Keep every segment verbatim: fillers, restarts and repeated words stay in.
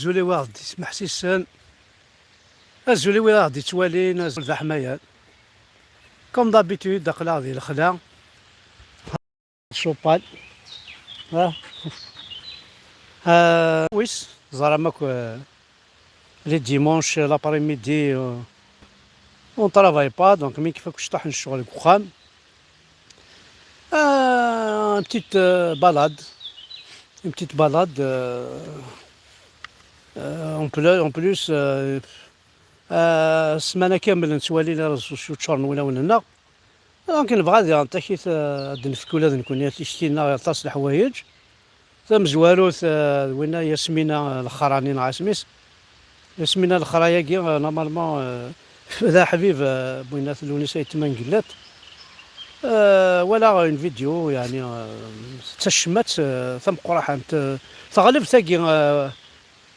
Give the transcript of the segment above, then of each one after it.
Azul i waɣ-d-ismeḥsisen, azul i waɣ-d-ittwalin, azul d aḥmayan. Comme d'habitude, aql-aɣ di lexla. Chopal. Ah. Ah, wis, ẓram akk, euh, les dimanches, l'après-midi, euh, on travaille pas, donc mi kif akk cṭaḥ n ccɣel deg uxxam. Ah, une petite, euh, balade. Une petite balade, euh, euh, en plus, en plus, euh, euh, ssmana kamel nettwali les réseaux sociaux ččuren wulawen-nneɣ. Donc nebɣa ad, ad takit, euh, ad d-nefk ula d nekkni tikti-nneɣ i aṭas leḥwayeǧ. Tamezwarut, euh, d winna Yasmina, euh, Lexrani neɣ isem-is. Yasmina Lexra-agi, euh, normalement, euh, d aḥbib, euh, n winna Lewnis Ayt Mengellat. Euh, walaɣ une vidéo, yeɛni, euh, d tacmat, euh, tameqqraḥant, euh, teɣleb tagi, euh,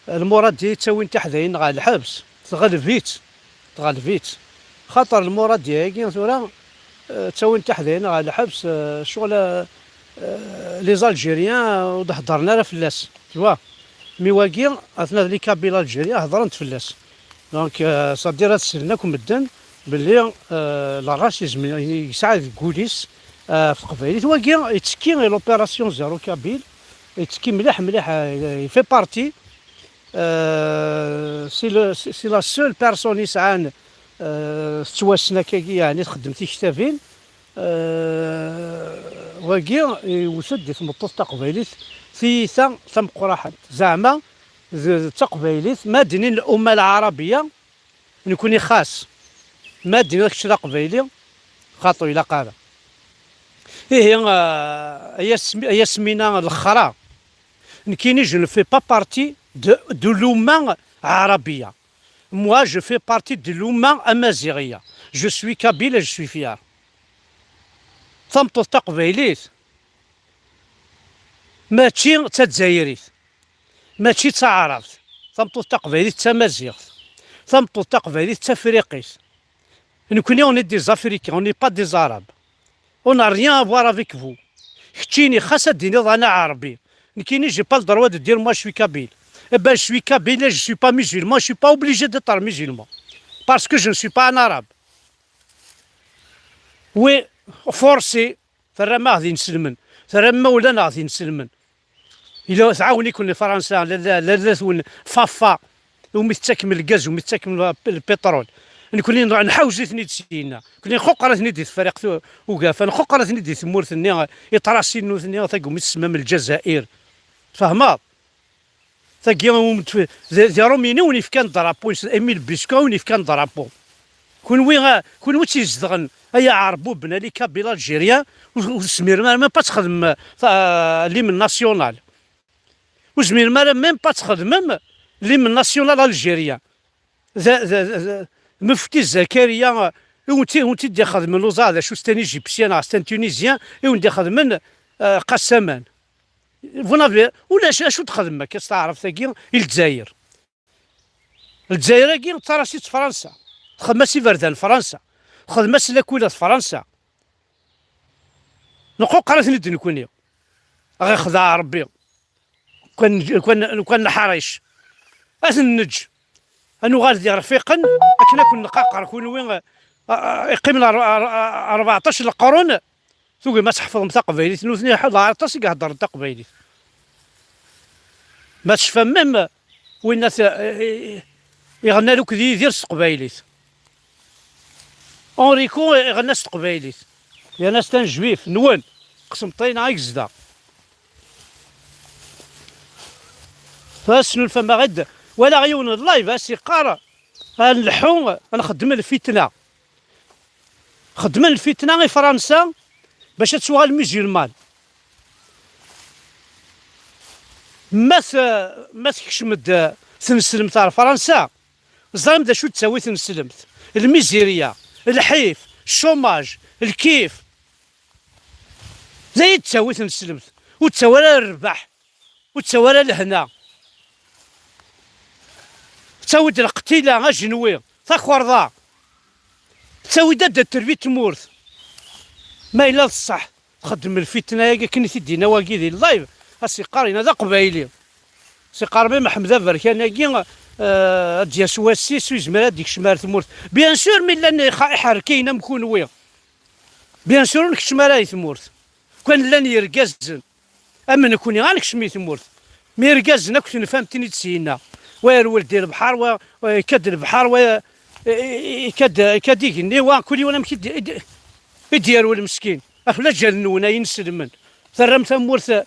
Lmuradi ttawin tiḥdayin ɣer lḥebs, teɣleb-itt, teɣleb-itt. Xaṭer Lmuradi-agi tura, eh, ttawin tiḥdayin ɣer lḥebs, eh, ccɣel, eh, les Algériens ur d-heddren ara fell-as, tu vois. Mi wagi, atna d les Kabyles Algériens heddren-d fell-as. Donc, euh, c'est-à-dire ad slen akk medden belli, euh, le racisme i yesɛa deg wul-is, euh, ɣef teqbaylit. Wagi yettekki i l'opération Zéro Kabyle, yettekki mliḥ, mliḥ, euh, il fait partie, euh, c'est le, c'est, c'est la seule personne yesɛan, euh, tettwassen akkagi, yeɛni txeddem tiktabin. Euh, wagi yewwet-d i tmeṭṭut taqbaylit tiyita tameqqraḥant. Zeɛma d, d taqbaylit, ma d-inin l'umma lɛarabiya, nekni xas, ma d-iniɣ kečč d aqbayli, xaṭu ilaq ara. Ihi, euh, ay Yasmi-, ay Yasmina Lexra, nekkini je ne fais pas partie de, de l'umma arabiya. Moi, je fais partie de l'umma amaziɣiya. Je suis kabyle et je suis fier. Tameṭṭut taqbaylit mačči d tazzayrit, mačči d taɛrabt. Tameṭṭut taqbaylit d tamaziɣt. Tameṭṭut taqbaylit d tafriqit. Nekkni, on est des Africains, on n'est pas des Arabes. On n'a rien à voir avec vous. Keččini, xas ad d-tiniḍ ana Ɛerbi. Nekkini, j'ai pas le droit de dire moi je suis kabyle. Eh ben, je suis kabyle et je suis pas musulman, je suis pas obligé d'être musulman. Parce que je ne suis pas un arabe. Oui, forcé, terram-aɣ d inselmen, terram imawlan-aɣ d inselmen. Yella tɛawen-iken Fransa, lalla-, lalla-twen Fafa, umi tettakem lgaz, umi tettakem lpiṭrul. Nekkni nḥawez-iten-id syenna. Nekkni nquqer-iten-id di Tefriqt Ugafa, nquqer-iten-id di tmurt-nni, iṭrasin nutni, tagi umi tsemmamt Lǧazair. Tfehmeḍ? Tagi, um, tf-, d, d Irumyen i wen-yefkan drapeau, Emile Bisco i wen-yefkan drapeau. Kunwi, ah, kunwi tt-izedɣen, ay Aɛerbuben, a les Kabyles Algériens, ur, ur tezmirem ara même pas ad txedmem, ah, ta-, l'hymne national. Ur tezmirem ara même pas ad txedmem l'hymne national algérien. D, d, d, d, Mufti Zakaria, i wen-t-, i wen-t-id-ixedmen l'uẓaɛ, d acu, c'est un Égyptien neɣ c'est un Tunisien, i wen-d-ixedmen, ah, Qassaman. Vous n'avez, ulac acu txedmem akka s taɛrabt-agi i Lezzayer? Lezzayer-agi d tarasit Fransa. Txedm-as iberdan Fransa. Txedm-as lakula d Fransa. Nquqer-iten-id nekkni. Ɣ-, ixdeɛ Rebbi. Kwan, kwan, kwan neḥric. Ad ten-neǧǧ. Ad nuɣal d irfiqen akken ad ken-nqaqer kunwi, a, a, iqqimen ar-, ar-, ar-, rbeɛṭac leqrun, tugim ad tḥefḍem taqbaylit. Nutni ḥed aṭas i iheddren taqbaylit. Ma tecfam même winna t-, i, i, iɣenna akk d Yidir s teqbaylit. Enrico iɣenna s teqbaylit. Yerna c'est un juif, nwen. Qsem ṭayna i yezdeɣ. Tesnulfam-aɣ-id. Walaɣ yiwen n live as-iqqar, ad nleḥḥu, ad nxeddem lfitna. Xeddmen lfitna i Fransa bac ad tuɣal musulman. Ma t-, ma tekcem-d tneslemt ar Fransa, ẓram d acu d-ttawi tneslemt. Lmizirya, lḥif, chômage, lkif. D ayen d-ttawi tneslemt. Ur d-ttawi ara rrbeḥ. Ur d-ttawi ara lehna. Tettawi-d lqetila, ajenwi, takerḍa. Tettawi-d ad d-terbi tmurt. Ma yella d ṣṣeḥ, txeddem lfitna-agi akken i t-id-yenna wagi di live, a s-iqqar yenna d aqbayli. Si Qerbi Meḥmed Aberkan-agi, eh, ad d-yas wass-is, ur yezmir ad d-ikcem ar tmurt. Bien sûr, mi llan ixa-, iḥerkiyen am kunwi. Bien sûr, ur nkeččem ara i tmurt. Kan llan yergazen am nekni, ad nekcem i tmurt. Mi irgazen akk tenfam tin i d-syinna. Wa yerwel di lebḥer, wa, wa yekka-d lebḥer, wa, eh, yekka-d, yekka-d igenni, wa kul yiwen amek i d-, i d-, i d-yerwel meskin. Ax laǧal-nwen ay inselmen. Terram tamurt d,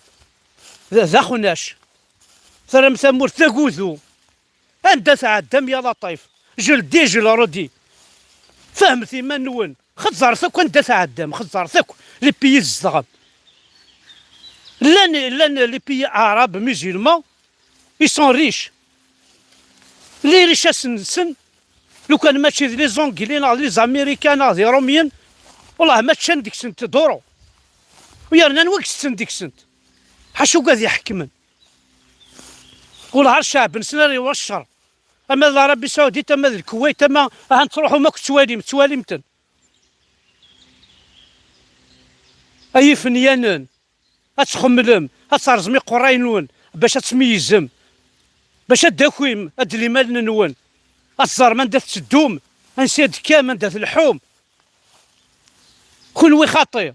d axnac. Terram tamurt d agudu. Anda tɛeddam ya Laṭif? Je le dis, je le redis. Fehmet iman-nwen. Xeẓẓret akk anda tɛeddam. Xeẓẓret akk les pays tzedɣem. Llan, llan les pays arabes, musulmans, ils sont riches. Les richesses-nsen, lukan mačči d les Anglais neɣ d les Américains neɣ d Iṛumyen, wellah ma ččan deg-sent duru. U yerna anwa i itetten deg-sent? Ḥaca ugad iḥekmen. Wellah ar cceɛb-nsen ara iwaccer. Ama d Arabie Saoudite, ama d Lkuwayt, ama ahan tettruḥum akk tettwalim, tettwalim-ten. Ay ifenyanen, ad txemmlem, ad terẓem iqerray-nwen bac ad tmeyyzem, bac ad d-takim ad d-limal-nwen, ad teẓrem anda tetteddum, ansi ad d-tekkam, anda tleḥḥum. Kunwi xaṭi.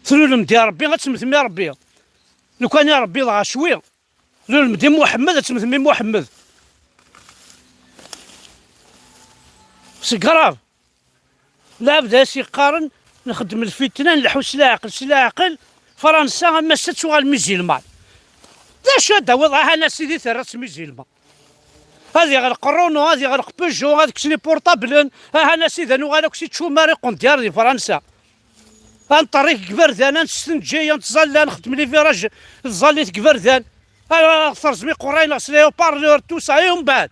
Tlulem di Ṛebbi, ad temmtem i Ṛebbi. Lukan i Ṛebbi dɣa cwi, tlulem di Muḥemmed, ad temmtem i Muḥemmed. C'est grave. Lɛebd as yeqqaren nxeddem lfitna, nleḥḥu s leɛqel, s leɛqel, Fransa am ass-a ad tuɣal musulman. D acu ad d-tawiḍ? Ahan a sidi terra-tt musulman. Ad iɣleq Renault, ad iɣleq Peugeot, ad kksen iportablen. Ahan a sidi ad nuɣal akk si tcumar iqendyar di Fransa. Ad nṭerrik deg iberdan, ad nestenǧi, ad nettẓalla, ad nxeddem les virages, tẓallit deg iberdan. Ad terẓem iqerray-nneɣ s les haut-parleurs, tout ça, et umbeɛd?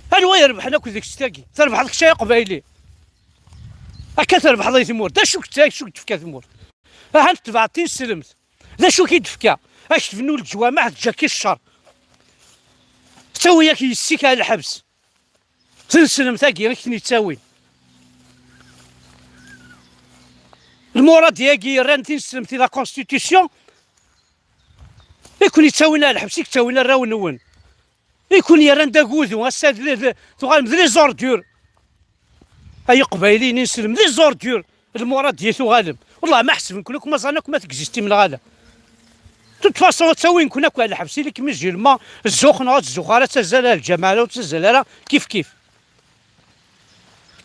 Anwa irebḥen akk deg-s tagi? Trebḥeḍ kečč ay aqbayli. Akka trebḥeḍ ay tmurt. D acu k-, d acu k-d-tefka tmurt? Ahat tebɛeḍ tineslemt. D acu k-id-tefka? Ad k-tebnu leǧwamaɛ teǧǧa-k i ccer. Tettawi-yak yessi-k ar lḥebs. Tineslemt-agi i k-ten-ittawin. Lmurad-agi yerran tineslemt i la constitution i ken-ittawin ar lḥebs, i yettawin arraw-nwen. I ken-yerran d agudu, ass-a d, d, tuɣalem d les ordures. Ay iqbayliyen ineslem, les ordures. Lmurad-yi tuɣalem. Wellah ma ḥesben-ken akk ma ẓran akk ma tegzistim neɣ ala. De toute façon, ad ttawin-ken akk ar lḥebs, ili-kem musulman, zzux neɣ ad tzux ara, ttazzal ar lǧameɛ, ur ttazzal ara, kif kif.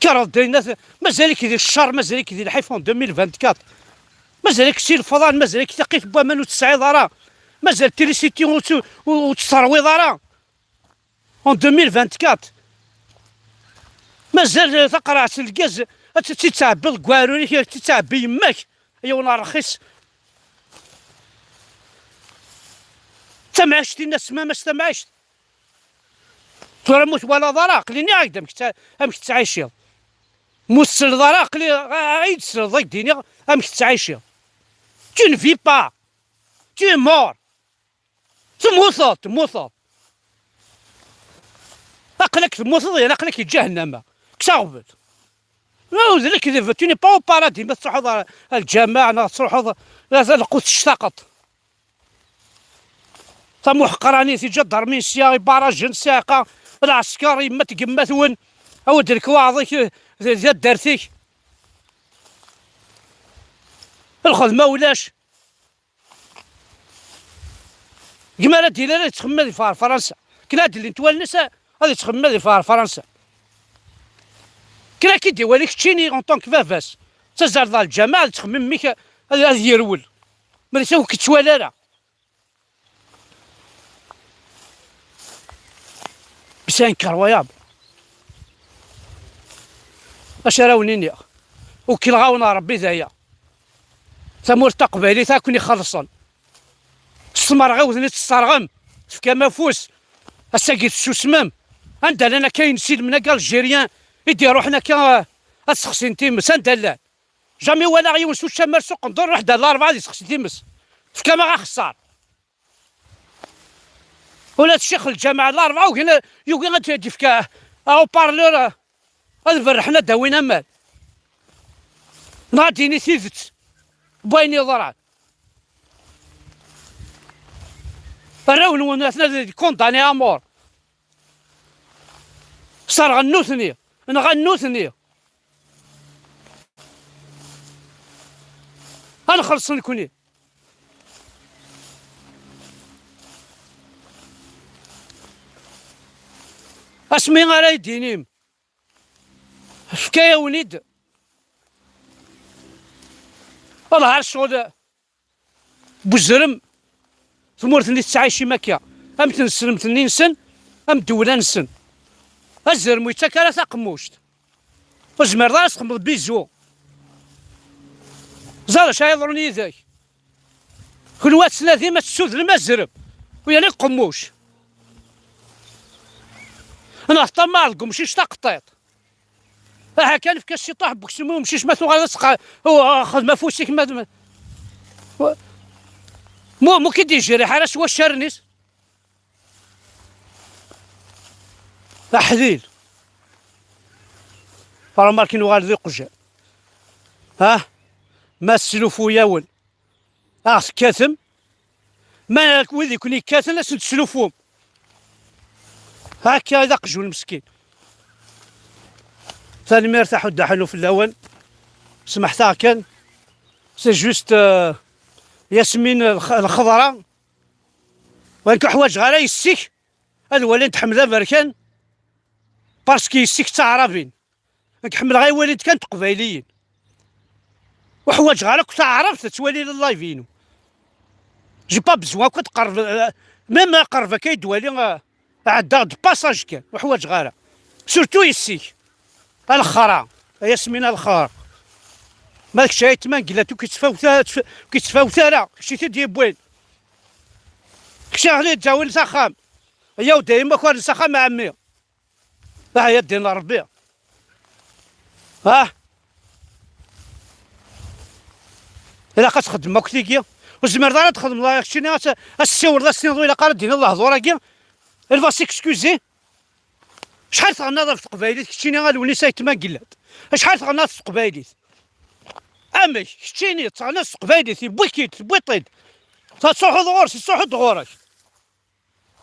Kkreḍ-d ayen at-, mazal-ik di ccer, mazal-ik di lḥif en deux mille vingt-quatre. Mazal-ik si lefḍan, mazal-ik taqit n waman ur tesɛiḍ ara. Mazal trisiti ur tt-, ur, ur tt-terwiḍ ara. En deux mille vingt-quatre. Mazal, eh, taqerɛet n lgaz ad tt-, tt-, ttɛebbiḍ deg uɛrur-ik, ad tt-ttɛebbi yemma-k. Ay awen rxis. Tamɛict-inna s mamma-s tamɛict. Tura mu twalaḍ ara, aql-i nniɣ-ak-d amek tt-, amek tettɛiciḍ. Mu tesleḍ ara, aql-i, a-, a-, ay d-tesleḍ, ad k-d-iniɣ amek tettɛiciḍ. Tu ne vis pas. Tu es mort. Temmuteḍ, temmuteḍ. Aql-ak temmuteḍ, yerna aql-ak di ǧahennama. Kkes aɣbel. Ma ur d lekdeb, tu n'es pas au paradis, ma tettruḥuḍ ar, ar lǧameɛ, neɣ tettruḥuḍ ar lqut tectaqeḍ. Tamuḥqranit, iǧadarmiyen sya, ibarajen, ssiɛqa, lɛesker, yemma tgemma-twen, awi-d lekwaɣeḍ-ik, d, d taddart-ik. Lxedma ulac. Gma ara d-yili ara yettxemmim ad yeffeɣ ɣer Fransa. Akken ad d-llint wallen-is, ad yettxemmim ad yeffeɣ ɣer Fransa. Kra k-id-iwali keččini en tant que baba-s. Ttazzaleḍ ɣer lǧameɛ, ad yettxemmim mmi-k ad, ad yerwel. Ma d acu ur k-yettwali ara. C'est incroyable. Acu ara wen-iniɣ? Ukleɣ-awen ɣer Rebbi d aya. Tamurt taqbaylit ad ken-ixellṣen. S tmerɣiwt-nni tesserɣem, tefkam afus, ass-agi tessusmem. Anda llan akka yinselmen akka algériens i d-iruḥen akka, eh, ad sexsin times? Anda llan? Jamais walaɣ yiwen s ucamar s uqendur, ruḥ-d ar Larebɛa ad yessexsi times. Tefkam-aɣ axeṣṣar. Ula d ccix lǧameɛ n Larebɛa ugin, yugi ad d-yefk haut-parleur, ad berrḥen, ad d-awin aman. Neɣ ad d-yini tidet n wayen yeḍran. Arraw-nwen atna di condamné à mort. Serɣen nutni, nɣan nutni. Ad nxelṣ nekni. Asmi ara yi-d-inim, fka-yawen-id. Wellah ar ccɣel n uzrem, tmurt-nni tettɛicim akka, am tneslemt-nni-nsen, am ddewla-nsen. Azrem ur yettak ara taqemmuct. Ur tezmireḍ ara ad txedmeḍ bizu. Ẓer acu ara yeḍrun yid-k. Kunwi ad tettnadim ad tessudnem azrem, u yerna deg uqemmuc. Neɣ teṭṭamaɛ deg umcic taqeṭṭiṭ. Aha kan, efk-as ciṭuḥ n weksum i umcic, ma tuɣal ad tqa-, u-, xdem afus-ik, ma, ma, mu, mu k-id-yejriḥ ara s waccaren-is. Aḥlil. Remarkin uɣal d iqjan. Ha? Ma teslufu-yawen, a ɣ-tekkatem. Ma wid i ken-yekkaten, ad sen-teslufum. Akka i d aqjun meskin. Tanemmirt a Ḥuddu Ḥanuf fell-awen. Smeḥt-aɣ kan. C'est juste, euh, Yasmin lx-, lxeḍra. Walakin ur ḥwaǧeɣ ara yessi-k ad walint Ḥmed Aberkan, parce que yessi-k d taɛrabin. Nekk ḥemmleɣ ad walint kan teqbayliyin. Ur ḥwaǧeɣ ara akk taɛrabt ad twali le live-inu. J'ai pas besoin akk ad tqerreb, euh, même aqerreb akka i d-wali, euh, ɛeddaɣ-d passage kan, ur ḥwaǧeɣ ara. Surtout yessi-k. A lexra, a Yasmin a lexra. Ma d kečč ay tmanglat ur k-yettfawt ara, ur k-yettfawt ara, kečč i t-id-yewwin. Kečč a ɣli d-awin s axxam. Ayaw dayem akk ar s axxam a ɛemmi. Ah, ya ddin Ṛebbi. Ah. Ilaq ad txedmem akk tigi. Ur tezmireḍ ara ad txedmeḍ, keččini ad s-, ad s-ssiwleḍ, ad s-tiniḍ ur ilaq ara ad d-tiniḍ lehdur-agi. Elle va s'excuser. Acḥal tɣennaḍ ɣef teqbaylit, keččini a Lewnis Ayt Mangellat? Acḥal tɣennaḍ s teqbaylit? Amek, keččini teɣniḍ s teqbaylit, yewwi-k-id, tewwiḍ-t-id. Tettruḥuḍ ɣur-s, yettruḥu-d ɣur-k.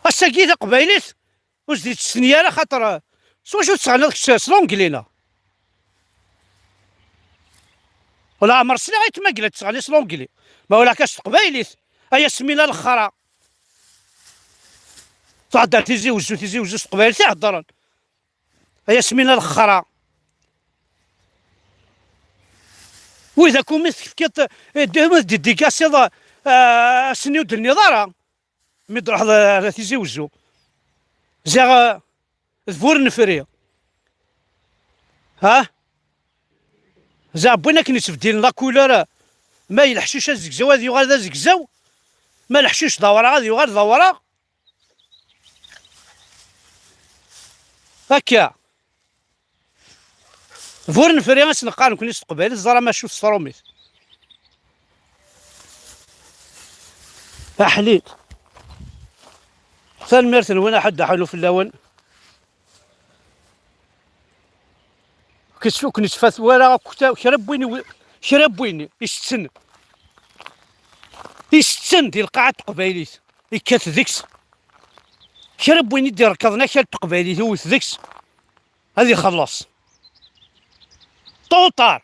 Ass-agi taqbaylit, ur s-d-yettesni ara, xaṭer, eh, s wacu tettɣenniḍ kečč, s l'anglais neɣ? Wala ɛmer sliɣ i tmagla tettɣenni s l'anglais. Ma wala akka s teqbaylit, ay asmi la lexra. Thedder Tizi Wezzu, Tizi Wezzu s teqbaylit i heddren. Ay asmi la lexra. Wid akk umi tefkiḍ, eh, d-, umi d-, dédicasiḍ, eh, ass-nni ur d-tenniḍ ara. Mi d-truḥeḍ ar Tizi Wezzu. Ziɣ, eh, d bu nnefri. Ha? Ziɣ wwin akken yettbeddilen la couleur, ma d leḥcic azegzaw ad yuɣal d azegzaw, ma leḥcic d awraɣ ad yuɣal d awraɣ. Akka. Bu nnefri i s-neqqar nekni s teqbaylit, ẓer amacu s tṛumit. Aḥlil. Tanemmirt-nwen, aḥuddu aḥunnu fell-awen. Ur k-yettfat wara akk ta-, kra n win iw-, kra n win isetten, isetten di lqaɛa n teqbaylit, yekkat deg-s. Kra n win i d-irekḍen akal n teqbaylit, iwet deg-s, ad ixelleṣ. Ṭuṭar.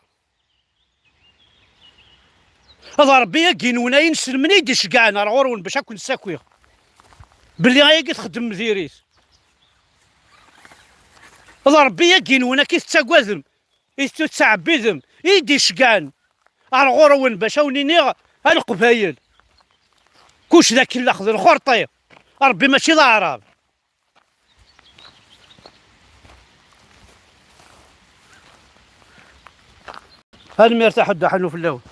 Ad Ṛebbi ad inwen ayen s lemni i d-iceggɛen ar ɣur-wen bac ad ken-ssakiɣ. Belli ayagi txeddmem diri-t. Ad Ṛebbi ad inwen akka i tettagadem, i tettɛebbidem, i d-iceggɛen ar ɣur-wen bac a wen-iniɣ a Leqbayel. Kuc d akellax d lxurṭi. Ṛebbi mačči d aɛrab. Tanemmirt a ḥuddu aḥunnu fell-awen.